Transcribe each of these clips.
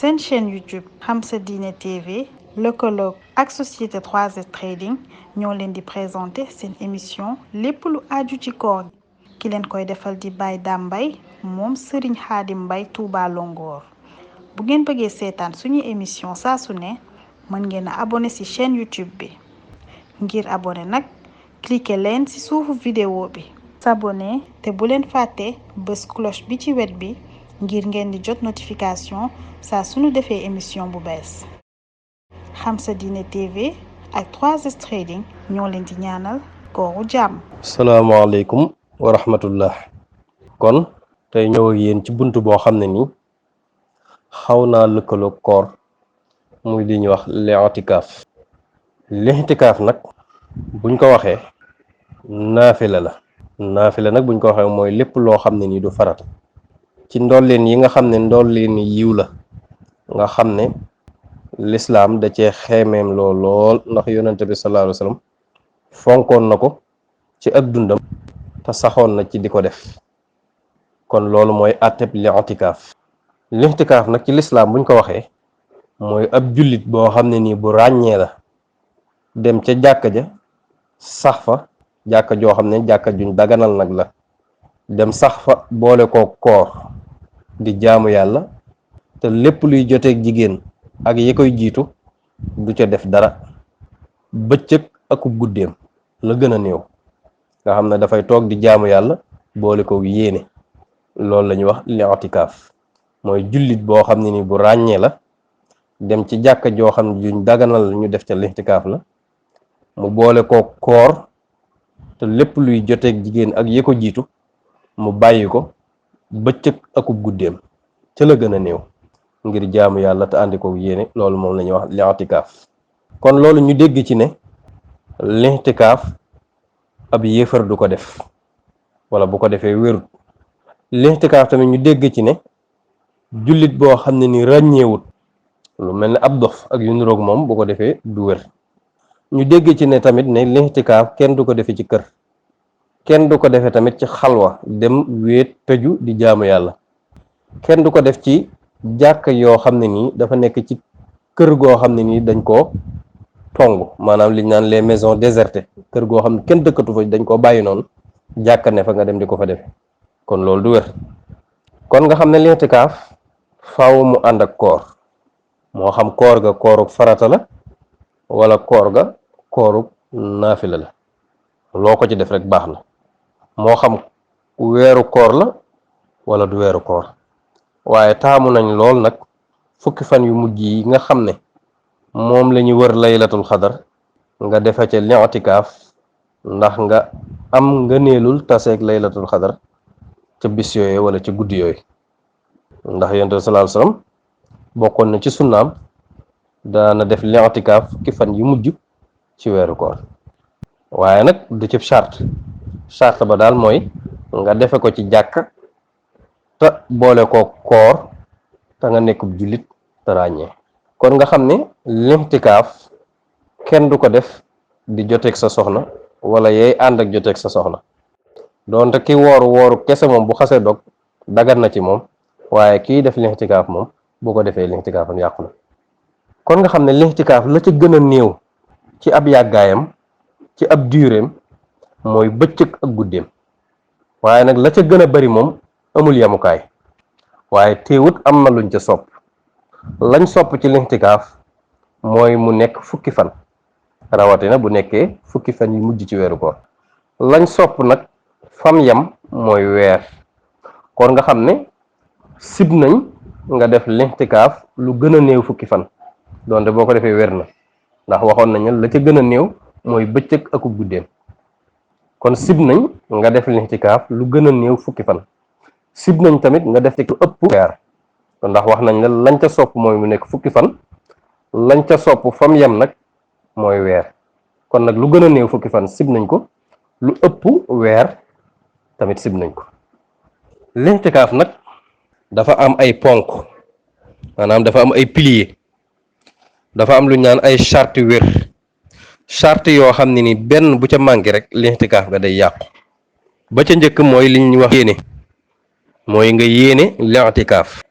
seen chaîne YouTube Xam Sa Diine TV lëkkaloog ak société 3S Trading ñoo leen di présenter seen émission lépp lu aju ci koor ki leen koy defal di Baye Dame Mbaye moom Serigne Khadim Mbaye Touba Longoor bu ngeen bëggee seetaan suñu émission saa su ne mën ngeen a abonné ci chaîne YouTube bi ngir abonné nag cliquer leen ci suufu vidéo bi s'abonner te bu leen fàtte bës cloche bi ci wet bi ngir ngeen di jot notification saa suñu defee émission bu bees Xam Sa Diine TV ak 3S Trading ñoo leen di ñaanal kooru jàmm. salaamaaleykum wa rahmatullah. kon tey ñëw ak yéen ci bunt boo xam ne nii xaw naa lëkkaloog koor muy li ñuy wax li'tikaaf. li'tikaaf nag buñ ko waxee naafila la. naafila nag buñ ko waxee mooy lépp loo xam ne nii du farata ci ndolleen yi nga xam ne ndolleen yiw la nga xam ne lislaam da cee xeemeem lool ndax yonente bi sallallahu alayhi wa sallam fonkoon na ko ci ak dundam te saxoon na ci di ko def kon loolu mooy àtteb li'tikaaf. li'tikaaf nag ci lislaam buñ ko waxee mooy ab jullit boo xam ne nii bu ràññee la dem ca jàkka ja sax fa jàkka joo xam ne jàkka juñ daganal nag la dem sax fa boole ko koor di jaamu yàlla te lépp luy joteeg jigéen ak yi koy jiitu du ca def dara bëccëg akub guddeem la gën a néew nga xam ne dafay toog di jaamu yàlla boole ko yéene loolu la ñuy wax li'tikaaf mooy jullit boo xam ne ni bu ràññee la dem ci jàkka joo xam ne juñ daganal ñu def ca li'tikaaf la mu boole ko koor te lépp luy joteeg jigéen ak yi ko jiitu mu bàyyi ko bëccëg akub guddeem ca la gën a néew ngir jaamu yàlla te àndi ko yéene loolu moom la ñuy wax li'tikaaf. kon loolu ñu dégg ci ne li'tikaaf ab yéefar du ko def wala bu ko defee wérut. li'tikaaf tamit ñu dégg ci ne jullit boo xam ne ni ràññeewut lu mel ne ab dof ak yu niroog moom bu ko defee du wér. ñu dégg ci ne tamit ne li'tikaaf kenn du ko defee ci kër kenn du ko defee tamit ci xalwa dem wéet tëju di jaamu yàlla kenn du ko def ci jàkk yoo xam ne nii dafa nekk ci kër goo xam ne nii dañ koo tong maanaam liñ naan les maisons désertées kër goo xam ne kenn dëkkatu fa dañ koo bàyyi noonu jàkka ne fa nga dem di ko fa defe kon loolu du wér. kon nga xam ne li'tikaaf faaw mu ànd ak koor moo xam koor ga kooruk farata la wala koor ga kooruk naafila la loo ko ci def rek baax na moo xam weeru koor la wala du weeru koor waaye taamu nañ lool nag fukki fan yu mujj yi nga xam ne moom la ñu wër laylatul xadar nga defe ca li'tikaaf ndax nga am ngëneelul taseeg laylatul xadar ca bis yooyu wala ca guddi yooyu ndax yonent bi sallallahu alayhi wasallam bokkoon na ci sunnaam daana def li'tikaaf fukki fan yu mujj ci weeru koor waaye nag du ci charte ba daal mooy nga defe ko ci jàkka te boole ko koor te nga nekkub jullit te ràññee. kon nga xam ne li'tikaaf kenn du ko def di joteeg sa soxna wala yey ànd ak joteeg sa soxna doonte ki wooru kese moom bu xasee dog dagan na ci moom waaye kii def li'tikaaf moom bu ko defee li'tikaafam yàqu na. kon nga xam ne li'tikaaf la ca gën a néew ci ab yàggaayam ci ab duréem mooy bëccëg ak guddeem waaye nag la ca gën a bari moom amul yemukaay waaye teewut am na luñ ca sopp lañ sopp ci li'tikaaf mooy mu nekk fukki fan rawatina bu nekkee fukki fan yi mujj ci weeru koor lañ sopp nag fam yam mooy weer. kon nga xam ne sib nañ nga def li'tikaaf lu gën a néew fukki fan donte boo ko defee wér na ndax waxoon nañu la ca gën a néew mooy bëccëg ak guddeem kon sib nañ nga def li'tikaaf lu gën a néew fukki fan sib nañ tamit nga def lu ëpp weer ndax wax nañ la lañ ca sopp mooy mu nekk fukki fan lañ ca sopp fam yem nag mooy weer kon nag lu gën a néew fukki fan sib nañ ko lu ëpp weer tamit sib nañ ko. li'tikaaf nag dafa am ay ponk maanaam dafa am ay piliers dafa am lu ñu naan ay charte wér charte yoo xam ne ni benn bu ca manqué rek li'tikaaf ga day yàqu. ba ca njëkk mooy li ñuy wax yéene mooy nga yéene li'tikaaf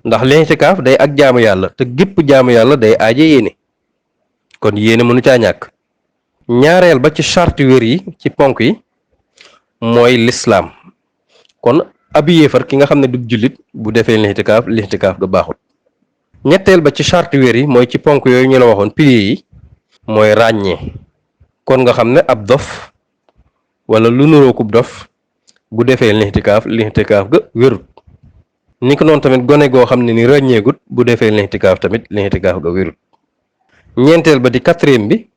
ndax lixtikaaf day ak jaamu yàlla te gépp jaamu yàlla day aaje yéene kon yéene mënu caa ñàkk. ñaareel ba ci charte wér yi ci ponk yi mooy lislaam kon ab yéefar ki nga xam ne du jullit bu defee lixtikaaf ga baaxul. ñetteel ba ci charte wér yi mooy ci ponk yooyu ñu la waxoon piliers yi mooy ràññee kon nga xam ne ab dof wala lu nurookub dof bu defee lixtikaaf ga wérut. ni ko noonu tamit gone goo xam ne ni ràññeegut bu defee lixtikaaf tamit lixtikaaf ga wérut. ñeenteel ba di quatrième bi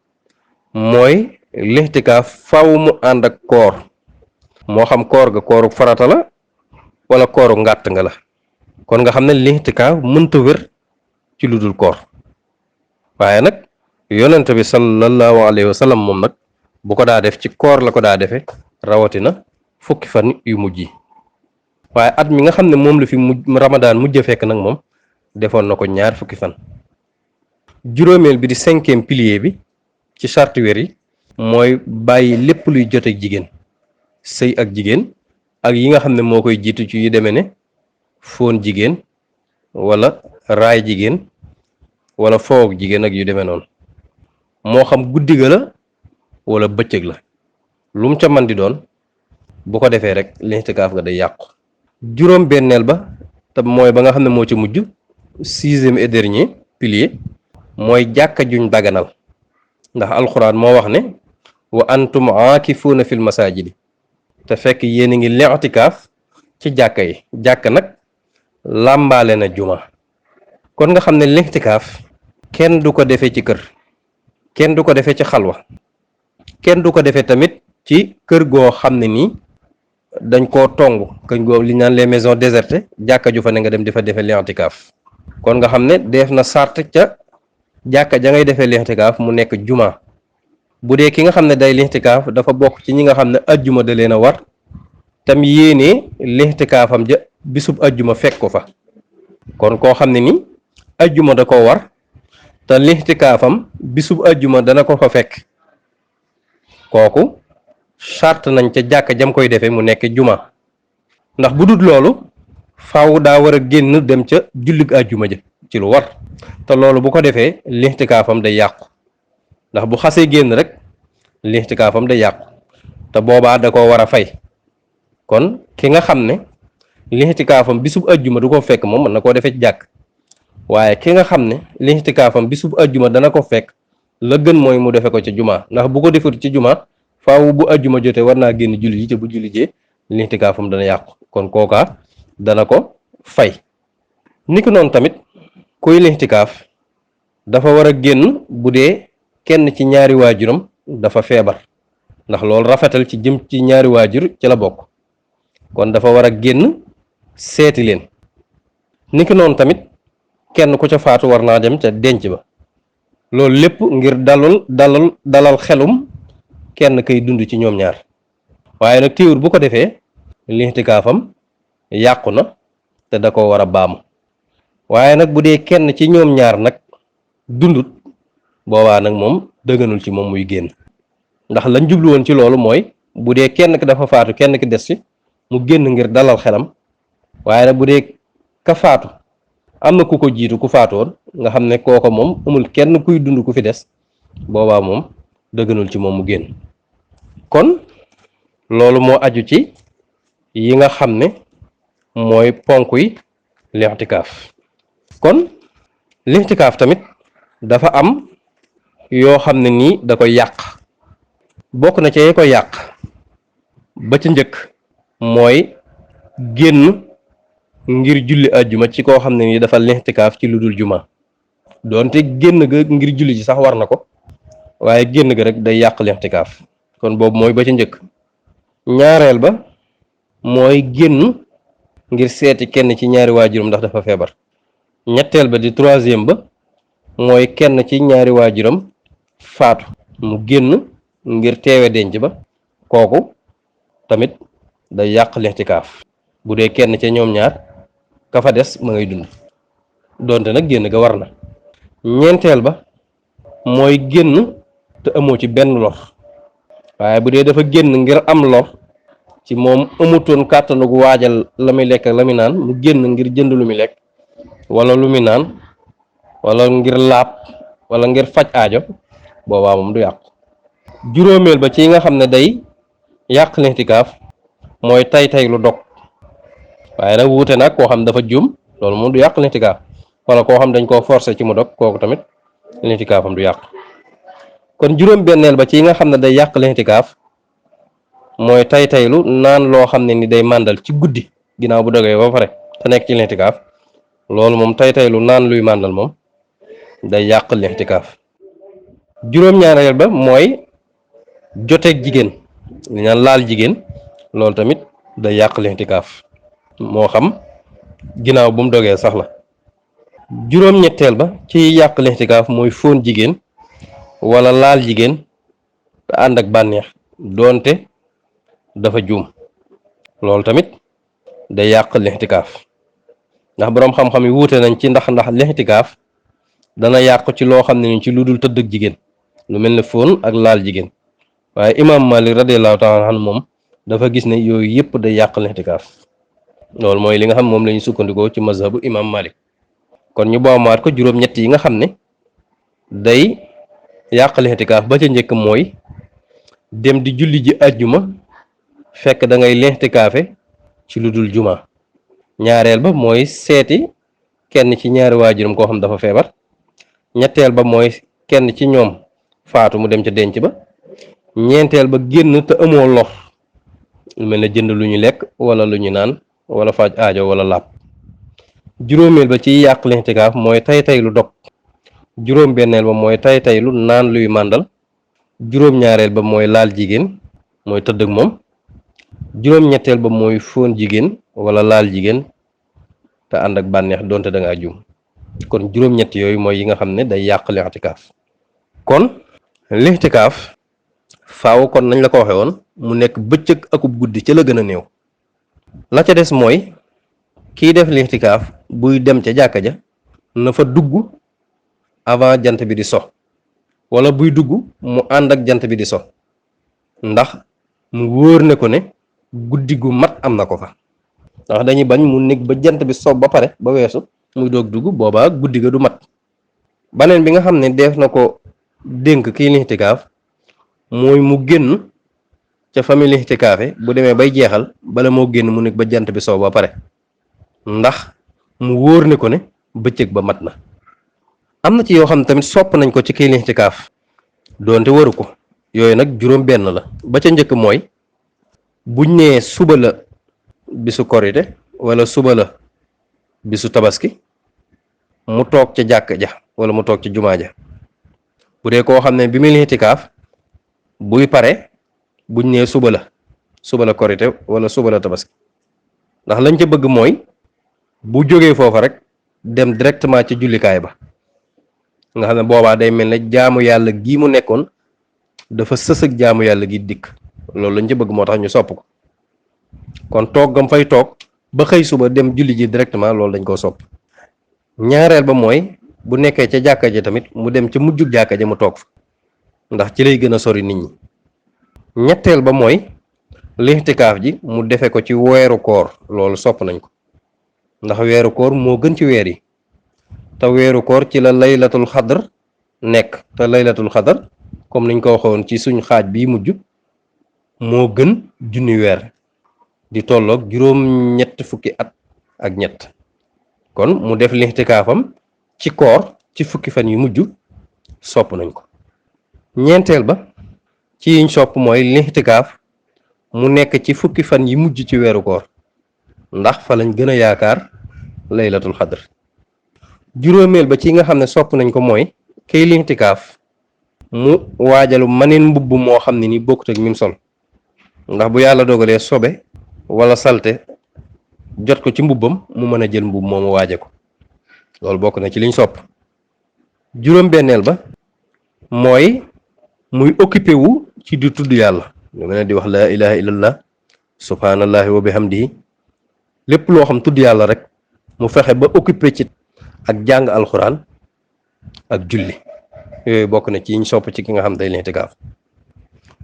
mooy lixtikaaf faw mu ànd ak koor moo xam koor ga kooru farata la wala kooru ngàtt nga la kon nga xam ne lixtikaaf mënta wér ci lu dul koor waaye nag yonent bi sallallahu alayhi wa sallam moom nag bu ko daa def ci koor la ko daa defe rawatina fukki fan yu mujj yi waaye at mi nga xam ne moom la fi ramadaan mujj fekk nag moom defoon na ko ñaar fukki fan. juróomeel bi di cinquième pilier bi ci charte wér yi mooy bàyyi lépp luy jote jigéen sëy ak jigéen ak yi nga xam ne moo koy jiitu ci yu demee ne fóon jigéen wala raay jigéen wala foog jigéen ak yu demee noonu moo xam guddi ga la wala bëccëg la lu mu ca man di doon bu ko defee rek lixtikaaf ga day yàqu. juróom benneel ba te mooy ba nga xam ne moo ci mujj sixième et dernier pilier mooy jàkka juñ daganal ndax alxuraan moo wax ne wa antum aakifuuna fil masaajidi te fekk yéen a ngi lixtikaaf ci jàkka yi jàkka nag làmbaale na juma kon nga xam ne lixtikaaf kenn du ko defee ci kër kenn du ko defee ci xalwa kenn du ko defee tamit ci kër goo xam ne nii dañ koo tong kër goo li naan les maisons désertées jàkka ju fa ne nga dem di fa defee lixtikaaf kon nga xam ne def na sart ca jàkka ja ngay defee lixtikaaf mu nekk juma bu dee ki nga xam ne day lixtikaaf dafa bokk ci ñi nga xam ne ajjuma da leen a war tam yéenee lixtikaafam ja bisub ajjuma fekk ko fa kon koo xam ne ni ajjuma da ko war te lixtikaafam bisub ajjuma dana ko fa fekk kooku charte nañ ca jàkka jam koy defee mu nekk juma ndax bu dul loolu faaw daa war a génn dem ca jullig ajjuma ja ci lu war te loolu bu ko defee lixtikaafam day yàqu ndax bu xasee génn rek lixtikaafam day yàqu te boobaa da ko war a fay kon ki nga xam ne lixtikaafam bisub ajjuma du ko fekk moom mën na koo defee ci jàkk waaye ki nga xam ne lixtikaafam bisub ajjuma dana ko fekk la gën mooy mu defe ko ca juma ndax bu ko defut ci juma faaw bu ajjuma jotee war naa génn julli ji te bu julli jee lixtikaafam dana yàqu kon kooka dana ko fay. niki noonu tamit kuy lixtikaaf dafa war a génn bu dee kenn ci ñaari waajuram dafa feebar ndax loolu rafetal ci jëm ci ñaari waajur ci la bokk kon dafa war a génn seeti leen. niki noonu tamit kenn ku ca faatu war naa dem ca denc ba loolu lépp ngir dalal xelum kenn kay dund ci ñoom ñaar waaye nag téewul bu ko defee lixtikaafam yàqu na te da ko war a baamu waaye nag bu dee kenn ci ñoom ñaar nag dundut boobaa nag moom dëgganul ci moom muy génn ndax lañ jublu woon ci loolu mooy bu dee kenn ki dafa faatu kenn ki des ci mu génn ngir dalal xelam waaye nag bu dee ka faatu am na ku ko jiitu ku faatoon nga xam ne kooko moom amul kenn kuy dund ku fi des boobaa moom dëgganul ci moom mu génn kon loolu moo aju ci yi nga xam ne mooy ponk yi lixtikaaf kon lixtikaaf tamit dafa am yoo xam ne nii da koy yàq bokk na ci yi koy yàq ba ca njëkk mooy génn ngir julli ajjuma ci koo xam ne nii dafa lixtikaaf ci lu dul juma doonte génn ga ngir julli ji sax war na ko waaye génn ga rek day yàq lixtikaaf kon boobu mooy ba ca njëkk. ñaareel ba mooy génn ngir seeti kenn ci ñaari waajuram ndax dafa feebar. ñetteel ba di troisième ba mooy kenn ci ñaari waajuram faatu mu génn ngir teewe denc ba kooku tamit day yàq lixtikaaf bu dee kenn ca ñoom ñaar ka fa des ma ngay dund doonte nag génn ga war na. ñeenteel ba mooy génn te amoo ci benn lor waaye bu dee dafa génn ngir am lor ci moom amutoon kàttanu gu waajal la muy lekk ak la muy naan mu génn ngir jënd lu muy lekk wala lu muy naan wala ngir laab wala ngir faj aajo boobaa moom du yàqu. juróomeel ba ci nga xam ne day yàq lixtikaaf mooy tay lu dog waaye nag wuute nag koo xam dafa juum loolu moom du yàq lixtikaaf wala koo xam dañ koo forcer ci mu dog kooku tamit lixtikaafam du yàq. kon juróom benneel ba ci nga xam ne day yàq lixtikaaf mooy taylu naan loo xam ne ni day màndal ci guddi ginnaaw bu dogee ba pare te nekk ci lixtikaaf loolu moom taylu naan luy màndal moom day yàq lixtikaaf. juróom-ñaareel ba mooy joteeg jigéen li naan laal jigéen loolu tamit day yàq lixtikaaf moo xam ginnaaw bu mu dogee sax la. juróom-ñetteel ba ci yàq lixtikaaf mooy fóon jigéen wala laal jigéen te ànd ak bànneex doonte dafa juum loolu tamit day yàq lixtikaaf ndax boroom xam-xam yi wuute nañ ci ndax lixtikaaf dana yàqu ci loo xam ne ni ci lu dul tëdd ak jigéen lu mel ne fóon ak laal jigéen waaye imaam Malik radiyallahu taala anhu moom dafa gis ne yooyu yëpp day yàq lixtikaaf loolu mooy li nga xam moom la ñu sukkandikoo ci mazhabu imaam Malik. kon ñu boomaat ko juróom-ñett yi nga xam ne day yàq lixtikaaf ba ca njëkk mooy dem di julli ji ajjuma fekk da ngay lixtikaafe ci lu dul juma. ñaareel ba mooy seeti kenn ci ñaari waajuram koo xam dafa feebar. ñetteel ba mooy kenn ci ñoom faatu mu dem ca denc ba. ñeenteel ba génn te amoo lor lu mel ne jënd lu ñu lekk wala lu ñu naan wala faj aajo wala làpp. juróomeel ba ci yàq lixtikaaf mooy tay lu dog. juróom benneel ba mooy tay lu naan luy màndal. juróom-ñaareel ba mooy laal jigéen mooy tëdd ak moom. juróom-ñetteel ba mooy fóon jigéen wala laal jigéen te ànd ak bànneex doonte da ngaa juum. kon juróom-ñett yooyu mooy yi nga xam ne day yàq lixtikaaf. kon lixtikaaf faaw kon nañ la ko waxee woon mu nekk bëccëg akub guddi ca la gën a néew. la ca des mooy kiy def lixtikaaf buy dem ca jàkka ja na fa dugg avant jant bi di so wala buy dugg mu ànd ak jant bi di so ndax mu wóor ne ko ne guddi gu mat am na ko fa ndax dañuy bañ mu nekk ba jant bi so ba pare ba weesu muy doog dugg boobaa guddi ga du mat. baneen bi nga xam ne def na ko dénk kiy lixtikaaf mooy mu génn ca famille lixtikaafe bu demee bay jeexal bala moo génn mu nekk ba jant bi soo ba pare ndax mu wóor ne ko ne bëccëg ba mat na. am na ci yoo xam ne tamit sopp nañ ko ci kiy lixtikaaf doonte waru ko yooyu nag juróom benn la. ba ca njëkk mooy buñ nee suba la bisu korite wala suba la bisu tabaski mu toog ca jàkk ja wala mu toog ca jumaa ja. bu dee koo xam ne bi muy lixtikaaf buy pare buñ nee suba la korite wala suba la tabaski ndax lañ ca bëgg mooy bu jógee foofa rek dem directement ci jullikaay ba nga xam ne boobaa day mel ne jaamu yàlla gii mu nekkoon dafa sës ak jaamu yàlla gi dikk loolu lañ ca bëgg moo tax ñu sopp ko. kon toog gam fay toog ba xëy suba dem julli ji directement loolu dañ koo sopp. ñaareel ba mooy bu nekkee ca jàkka ja tamit mu dem ca mujjug jàkka ja mu toog fa ndax ci lay gën a sori nit ñi. ñetteel ba mooy lixtikaaf ji mu defe ko ci weeru koor loolu sopp nañ ko ndax weeru koor moo gën ci weer yi te weeru koor ci la laylatul xadar nekk te laylatul xadar comme niñ ko waxoon ci suñ xaaj bii mujj moo gën junni weer di tolloog juróom-ñett fukki at ak ñett. kon mu def lixtikaafam ci koor ci fukki fan yu mujj sopp nañ ko. ñeenteel ba ci yiñ sopp mooy lixtikaaf mu nekk ci fukki fan yi mujj ci weeru koor ndax fa lañ gën a yaakaar laylatul xadr. juróomeel ba ci nga xam ne sopp nañ ko mooy kiy lixtikaaf mu waajalu maneen mbubb moo xam ne ni bokkut ak mim sol ndax bu yàlla dogalee sobe wala salte jot ko ci mbubbam mu mën a jël mbubb moomu waaje ko loolu bokk na ci liñ sopp. juróom benneel ba mooy muy occupé wu ci di tudd yàlla lu mel ne di wax laa ilaha illallah subhanallahi wa bihamdihi lépp loo xam tudd yàlla rek mu fexe ba occupé ci ak jàng alxuraan ak julli yooyu bokk na ci yiñ sopp ci ki nga xam day lixtikaaf.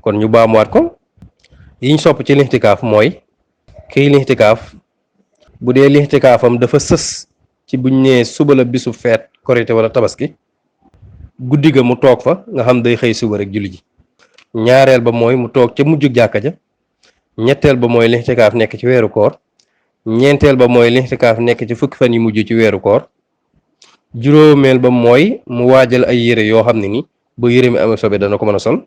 kon ñu baamuwaat ko yiñ sopp ci lixtikaaf mooy kiy lixtikaaf bu dee lixtikaafam dafa sës ci buñ nee suba la bisu feet korité wala tabaski guddi ga mu toog fa nga xam day xëy suba rek julli ji ñaareel ba mooy mu toog ca mujjug jàkka ja ñetteel ba mooy lixtikaaf nekk ci weeru koor ñeenteel ba mooy lixtikaaf nekk ci fukki fan yi mujj ci weeru koor juróomeel ba mooy mu waajal ay yére yoo xam ne ni ba yére mi amee sobe dana ko mën a sol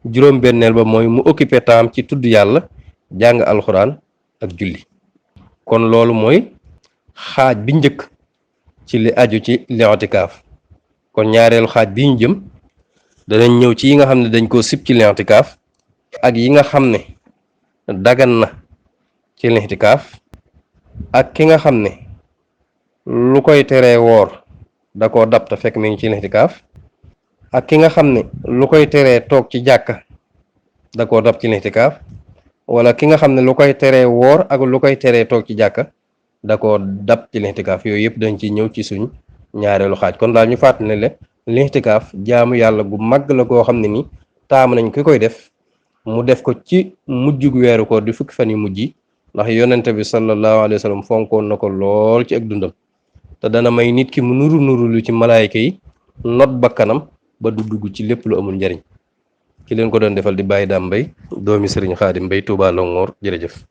juróom benneel ba mooy mu occupé temps ci tudd yàlla jàng alxuraan ak julli kon loolu mooy xaaj bi njëkk ci li aju ci li'tikaaf kon ñaareelu xaaj bi ñu jëm danañ ñëw ci yi nga xam ne dañ koo sib ci li'tikaaf ak yi nga xam ne dagan na ci li'tikaaf ak ki nga xam ne lu koy teree woor da koo dab te fekk mi ngi ci li'tikaaf ak ki nga xam ne lu koy teree toog ci jàkka da koo dab ci li'tikaaf wala ki nga xam ne lu koy teree woor ak lu koy teree toog ci jàkka da koo dab ci li'tikaaf yooyu yëpp dañ ci ñëw ci suñ ñaareelu xaaj kon daal ñu fàttali ne le li'tikaaf jaamu yàlla gu màgg la goo xam ne ni taamu nañ ki koy def mu def ko ci mujjug weeru koor di fukki fan yu mujj yi ndax yonente bi sallallahu alayhi wa sallam fonkoon na ko lool ci ak dundam te dana may nit ki mu nuru lu ci malaayka yi not bakkanam ba du dugg ci lépp lu amul njariñ ki leen ko doon defal di Baye Dame Mbaye doomi Serigne Khadim Mbaye Touba Longhor jërëjëf